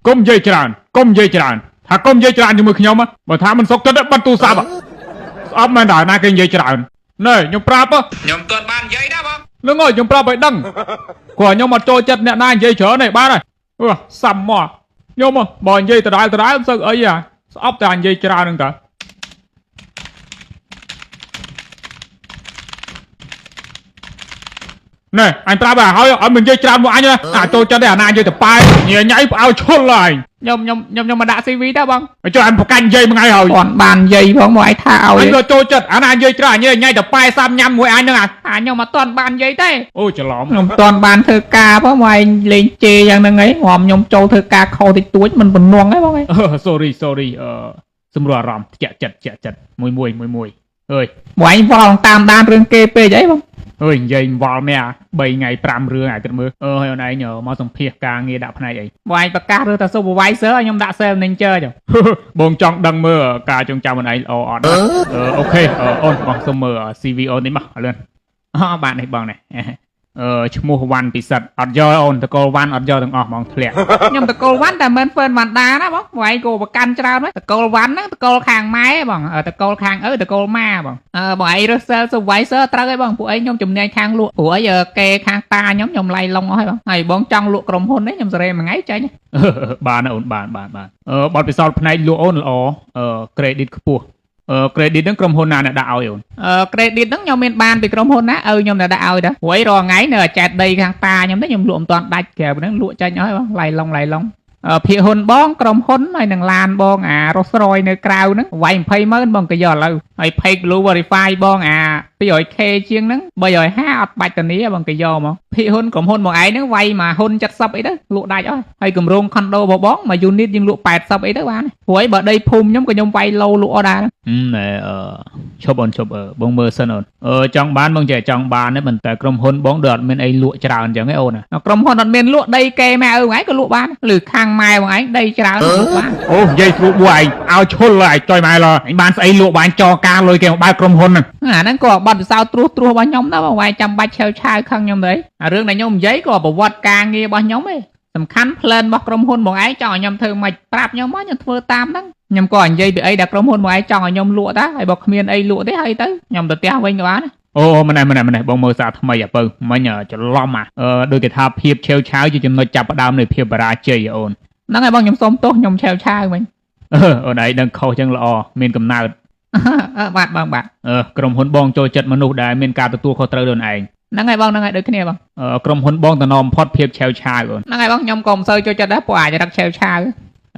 កុំនិយាយច្រើនកុំនិយាយច្រើនថាកុំនិយាយច្រើនជាមួយខ្ញុំបើថាមិនសុខចិត្តបិទទូរស័ព្ទស្អប់មែនតើណាគេនិយាយច្រើនណែខ្ញុំប្រាប់ ខ្ញុំទាន់បាននិយាយណាបង នឹងហើយខ្ញុំប្រាប់ឲ្យដឹងព្រោះខ្ញុំអត់ចូលចិត្តអ្នកណានិយាយច្រើនទេបាទហើយអឺសាំមកខ្ញុំបើនិយាយដដែលដដែលមិនសូវអីអាស្អប់តែនិយាយច្រើនហ្នឹងតើណែអញប្រាប់ឲ្យហើយឲ្យមិននិយាយច្រើនមកអញណាអាចចូលចិត្តទេអាណានិយាយតប៉ែញ៉ៃញ៉ៃផ្អើឈុលហើយ ខ្ញុំខ្ញុំខ្ញុំខ្ញុំមកដាក់ CV តើបង ឲ្យចុះអញប្រកាញ់និយាយមួយថ្ងៃហើយ គាត់បាននិយាយផងមកឯងថាឲ្យ អញក៏ចូលចិត្តអាណានិយាយច្រើនញ៉ៃញ៉ៃតប៉ែសាំញ៉ាំមួយអញហ្នឹងអា អាខ្ញុំអត់ទាន់បាននិយាយទេ អូច្រឡំ ខ្ញុំមិនទាន់បានធ្វើការផងមកឯងលេងជេរយ៉ាងហ្នឹងឯងងំខ្ញុំចូលធ្វើការខុសតិចតួចមិនបំណងទេបងឯង អឺ sorry sorry អឺសម្រួលអារម្មណ៍ធ្លាក់ចិត្តធ្លាក់ចិត្តមួយមួយមួយមួយអើយ មកឯងវល់តាមដានរឿងគេពេកអីបង អើយនិយាយវល់មែន3ថ្ងៃ5រឿងអាយគិតមើលអឺហើយអូនឯងមកសម្ភាសការងារដាក់ផ្នែកអី មកឯងប្រកាសរឿងថា supervisor ឲ្យខ្ញុំដាក់ sales manager ចុះ បងចង់ដឹងមើលការចងចាំអូនឯងល្អអត់អឺ OK អូនបងសុំមើល CV អូននេះមកលឿនអូបាទនេះបងនេះអឺឈ្មោះវ៉ាន់ពិសិដ្ឋអត់យកអូនតកូលវ៉ាន់អត់យកទាំងអស់ហ្មងធ្លាក់ ខ្ញុំតកូលវ៉ាន់តែមិនហ្វឺនវ៉ាន់ដាណាបងមកឯងក៏ប្រកាន់ច្រើនហ្នឹងតកូលវ៉ាន់ហ្នឹងតកូលខាងម៉ែបងតកូលខាងឪតកូលម៉ាបងអឺបងឯងរើស sales supervisor ត្រូវហើយបងពួកឯងខ្ញុំជំនាញខាងលក់ព្រោះអីគេខាងតាខ្ញុំខ្ញុំឡៃឡុងអស់ហើយបងហើយបងចង់លក់ក្រុមហ៊ុននេះខ្ញុំសេរីមួយថ្ងៃចាញ់ បានអូនបានបានបានអឺបទពិសោធន៍ផ្នែកលក់អូនល្អអឺ credit ខ្ពស់អឺ credit ហ្នឹងក្រុមហ៊ុនណាអ្នកដាក់ឲ្យអូន អឺ credit ហ្នឹងខ្ញុំមានបានពីក្រុមហ៊ុនណាឪខ្ញុំតែដាក់ឲ្យដែរព្រោះអីរាល់ថ្ងៃនៅចែកដីខាងតាខ្ញុំទេខ្ញុំលក់មិនតាន់ដាច់ក្រៅហ្នឹងលក់ចាញ់អស់ហើយបងឡៃឡុងឡៃឡុងភាគហ៊ុនបងក្រុមហ៊ុនហើយនឹងឡានបងអារ៉ូសរយនៅក្រៅហ្នឹងវាយ20ម៉ឺនបងក៏យកឥឡូវហើយ page blue verify បងអា 200k ជាងហ្នឹង350អត់បាច់តានីបងក៏យកមកភាគហ៊ុនក្រុមហ៊ុនបងឯងហ្នឹងវាយមកហ៊ុន70អីទៅលក់ដាច់អស់ហើយគម្រោង condo របស់បងមួយ unit យើងលក់80អីទៅបានព្រោះអីបើដីភូមិខ្ញុំក៏ខ្ញុំវាយឡូលក់អស់ដែរ ណែអឺឈប់អូនឈប់បងមើលសិនអូនអឺចង់បានបងចេះចង់បានទេប៉ុន្តែក្រុមហ៊ុនបងដូចអត់មានអីលក់ច្រើនអញ្ចឹងឯអូន ក្រុមហ៊ុនអត់មានលក់ដីគេម៉ែឪបងឯងក៏លក់បានឬខាងម៉ែបងឯងដីច្រើនលក់បាន អូនិយាយស្រួលបួឯងឲ្យឈុលឯងចុយម៉ែឡើឯងបានស្អីលក់បានចរការលុយគេមកបើកក្រុមហ៊ុនហ្នឹង អាហ្នឹងក៏បទពិសោធន៍ត្រួសត្រាសរបស់ខ្ញុំដែរបងឯងចាំបាច់ឆេវឆាវខឹងខ្ញុំទៅអារឿងដែលខ្ញុំនិយាយក៏ប្រវត្តិការងាររបស់ខ្ញុំឯងសំខាន់ plan របស់ក្រុមហ៊ុនបងឯងចង់ឲ្យខ្ញុំធ្វើម៉េចប្រាប់ខ្ញុំមកខ្ញុំធ្វើតាមហ្នឹងខ្ញុំក៏និយាយពីអីដែលក្រុមហ៊ុនបងឯងចង់ឲ្យខ្ញុំលក់ដែរហើយបើគ្មានអីលក់ទេហើយទៅខ្ញុំទៅផ្ទះវិញក៏បាន អូម្នេះម្នេះម្នេះបងមើលសារថ្មីអាពៅមិញច្រឡំអាអឺដូចគេថាភាពឆេវឆាវជាចំណុចចាប់ផ្ដើមនៃភាពបរាជ័យអូន ហ្នឹងហើយបងខ្ញុំសុំទោសខ្ញុំឆេវឆាវវិញ អឺអូនឯងដឹងខុសចឹងល្អមានកំណើត បាទបងបាទ អឺក្រុមហ៊ុនបងចូលចិត្តមនុស្សដែលមានការទទួលខុសត្រូវខ្លួនឯង ហ្នឹងហើយបងហ្នឹងហើយដូចគ្នាបង អឺក្រុមហ៊ុនបងតំណបំផុតភាពឆេវឆាវអូន ហ្នឹងហើយបងខ្ញុំក៏មិនសូវចូលចិត្តដែរព្រោះអាចរឹកឆេវឆាវ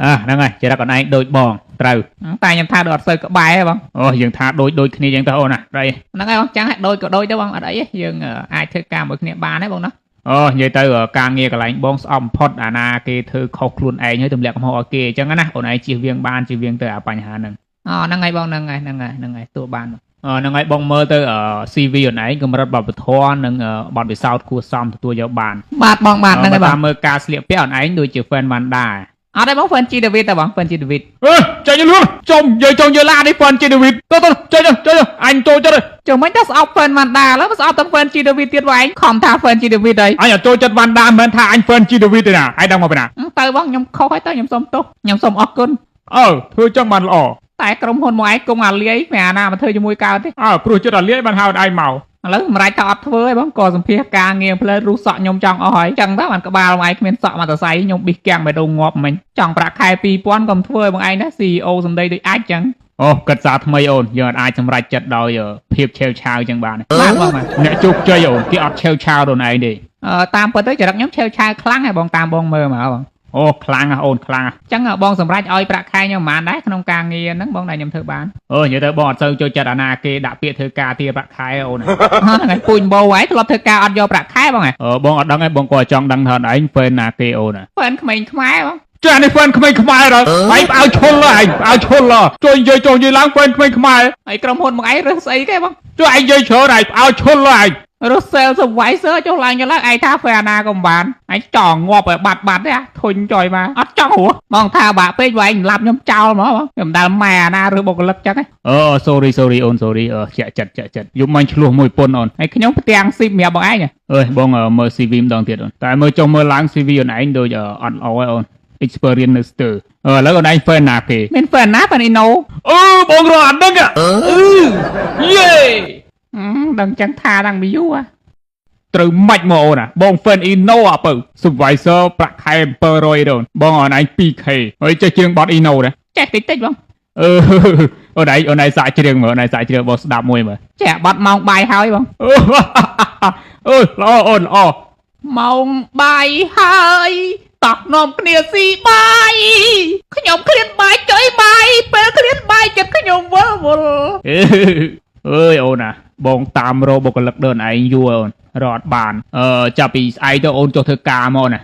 អើហ្នឹងហើយចរិតអូនឯងដូចបងត្រូវ តែខ្ញុំថាដូចអត់សូវក្បែរបង អូយើងថាដូចដូចគ្នាចឹងទៅអូនណាត្រី ហ្នឹងហើយបងចឹងដូចក៏ដូចទៅបងអត់អីទេយើងអាចធ្វើការមួយគ្នាបានទេបងណា អូនិយាយទៅការងារកន្លែងបងស្អប់បំផុតអាណាគេធ្វើខុសខ្លួនឯងហើយទម្លាក់កំហុសឲ្យគេអញ្ចឹងណាអូនឯងជៀសវាងបានជៀសវាងទៅអាបញ្ហាហ្នឹង អូហ្នឹងហើយបងហ្នឹងហើយហ្នឹងហើយហ្នឹងហើយទួបាន អឺហ្នឹងហើយបងមើលទៅ CV អូនឯងកម្រិតបព្វធម៌និងបទពិសោធន៍គួរសមទទួលយកបាន បាទបងបាទហ្នឹងហើយបង តាមមើលការស្លៀកពាក់អូនឯងដូចជា fan វ៉ាន់ដា អត់ទេបង fan ជីដាវីតទេបង fan ជីដាវីត អឺចេញលឿនចុំនិយាយចង់និយាយឡានេះ fan ជីដាវីតទៅទៅចេញចេញអញចូលចិត្ត ចុះមិនទៅស្អប់ fan វ៉ាន់ដាឥឡូវស្អប់ទាំង fan ជីដាវីតទៀតបងឯងខំថា fan ជីដាវីតអី អញអត់ចូលចិត្តវ៉ាន់ដាមិនមែនថាអញ fan ជីដាវីតទេណាឯងដឹងមកពីណា ទៅបងខ្ញុំខុសហើយទៅខ្ញុំសុំទោសខ្ញុំសុំអរគុណ អើធ្វើចឹងបានល្អ តែក្រុមហ៊ុនមកឯងគង់អាលាយមិនអាណាមកធ្វើជាមួយកើតទេ អើព្រោះចិត្តអាលាយបានហៅឯងមក ឥឡូវសម្រាប់ថាអត់ធ្វើឯងបងក៏សម្ភាសការងារផ្លែរុះសក់ខ្ញុំចង់អស់ហើយចឹងទៅបានក្បាលបងឯងគ្មានសក់មកតសៃខ្ញុំប៊ីសកាំងបេះដូងងាប់មិញចង់ប្រាក់ខែ2000កុំធ្វើឲ្យបងឯងណា CEO សម្ដីដូចអាចចឹង អូគិតសារថ្មីអូនយើងអាចសម្រេចចិត្តដោយភាពឆេវឆាវចឹងបាន បាទបងបាទ អ្នកជោគជ័យអូនគេអត់ឆេវឆាវដល់ឯងទេ តាមពិតទៅចរិតខ្ញុំឆេវឆាវខ្លាំងហើយបងតាមបងមើលមកបង អូខ្លាំងណាស់អូនខ្លាំងណាស់ ចឹងបងសម្រេចឲ្យប្រាក់ខែខ្ញុំប្រហែលដែរក្នុងការងារហ្នឹងបងដែលខ្ញុំធ្វើបាន អឺនិយាយទៅបងអត់សូវចូលចិត្តអាណាគេដាក់ពាក្យធ្វើការទាប្រាក់ខែអូន ហ្នឹងហើយពូជបោឯងធ្លាប់ធ្វើការអត់យកប្រាក់ខែបងហ៎ អឺបងអត់ដឹងទេបងក៏ចង់ដឹងថាឯង fan ណាគេអូន fan ក្មេងខ្មែរបង ចានេះ fan ក្មេងខ្មែរដល់ឯងផ្អើឈុលឯងផ្អើឈុលជួយនិយាយចុះនិយាយឡើង fan ក្មេងខ្មែរ ហើយក្រុមហ៊ុនមកឯងរើសស្អីគេបង ជួយឯងនិយាយច្រើនឯងផ្អើឈុលឯង រើស sales supervisor ចុះឡើងចុះឡើងឯងថា fan ណាក៏មិនបានឯងចង់ងាប់ឲ្យបាត់បាត់ទេធុញចុយមកអត់ចង់រស់បងថាបាក់ពេកបងឯងសម្លាប់ខ្ញុំចោលហ្មងបងខ្ញុំដែលម៉ែអាណារើសបុគ្គលិកចឹង អូ sorry sorry អូន sorry អឺជាក់ចិត្តជាក់ចិត្តយប់មិញឆ្លោះមួយពុនអូន ហើយខ្ញុំផ្ទាំងស៊ីសម្រាប់បងឯង អើយបងមើល CV ម្ដងទៀតអូនតែមើលចុះមើលឡើង CV អូនឯងដូចអត់ល្អឯអូន experience នៅស្ទើអឺឥឡូវអូនឯង fan ណាគេ មាន fan ណា fan អ៊ីណូ អឺបងរកអាហ្នឹងអឺយេ ដឹងចឹងថាតាំងពីយូរហ៎ ត្រូវម៉ាច់មកអូនណាបង fan អ៊ីណូអាពៅ supervisor ប្រាក់ខែ700អូនបងអូនឯង 2K ហើយចេះច្រៀងបទអ៊ីណូដែរ ចេះតិចតិចបង អឺអូនឯងអូនឯងសាកច្រៀងមើលអូនឯងសាកច្រៀងបងស្ដាប់មួយមើល ចេះបាត់ម៉ោងបាយហើយបង អឺអើល្អអូនល្អ ម៉ោងបាយហើយតោះនាំគ្នាស៊ីបាយខ្ញុំឃ្លានបាយចុយបាយពេលឃ្លានបាយចិត្តខ្ញុំវិលវល់ អេអើយអូនណាបងតាមរកបុគ្គលិកដើនឯងយូរអូនរកអត់បានអឺចាប់ពីស្អែកទៅអូនចុះធ្វើការមកណា